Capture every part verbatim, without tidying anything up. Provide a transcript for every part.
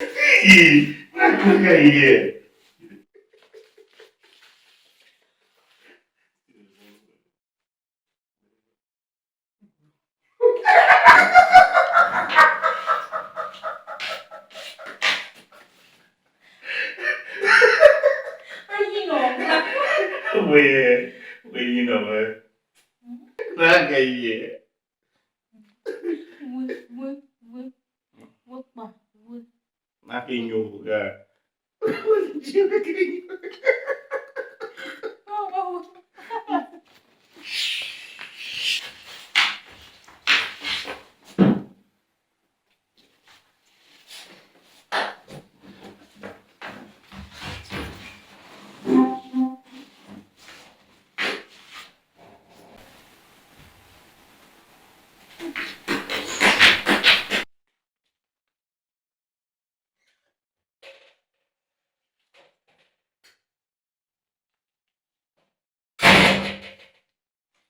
Ii, na kanga ye. Ayi no. We, we, you know, man. Nanga ye. We, we, we, we kpa, we. Na ke nyu ga.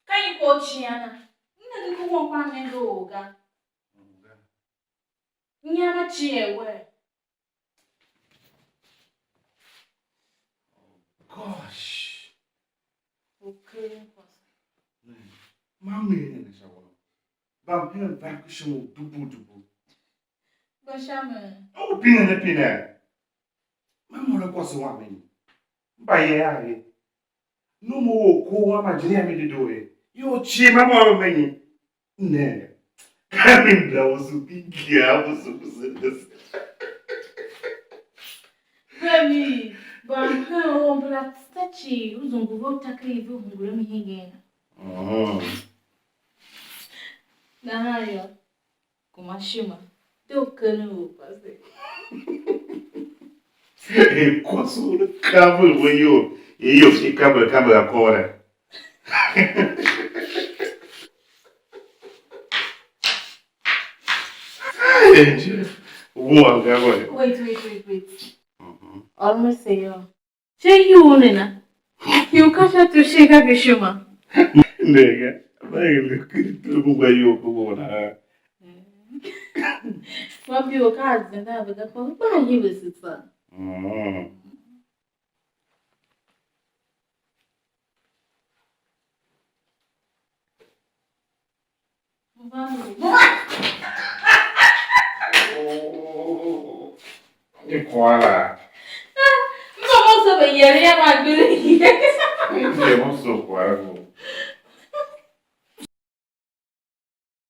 Ka nyi kwagh u cian a? M nenge ku won kpa m nenge or ga. Nyian a cie wer. Gosh. U keren kwase. Man, ma m er ne sha won. Bam hen va ku shon u dubu dubu. Gba sha mi. U pine ne pine. Ma m ôr kwase wam eni. Mba ye a ye. Nom u or kor wam a jile a mi dedoo ye. Ior cii ma m ôr u me nyi? Nenge. Ka mi mbra usu, ki ngia usu, usu, usu. Vemi, ban ken u mbra tsa cii, u zungul ve u ta ken iv u hungure mi hingen. Mhm. Nahan yô, kuma ishima, de u keren u kwase. E kwase u ne kaver we iyol, iyol shi kaver, kaver a kôr ne. Angel, wua ga we. Wait, wait, wait, wait. Mhm. Almost a year. Sha iyol ne na? Ior ka sha tu shin ka ki ishima? Ne ga, ba i lu kiri tu ku gba iyol ku bo na. Wa bi o ka zenda ve ga ko ba yi ve sitsa. Mm. Mba mo. Mba mo. Ni kwala. Mba mo so be yere ya ma gbiri.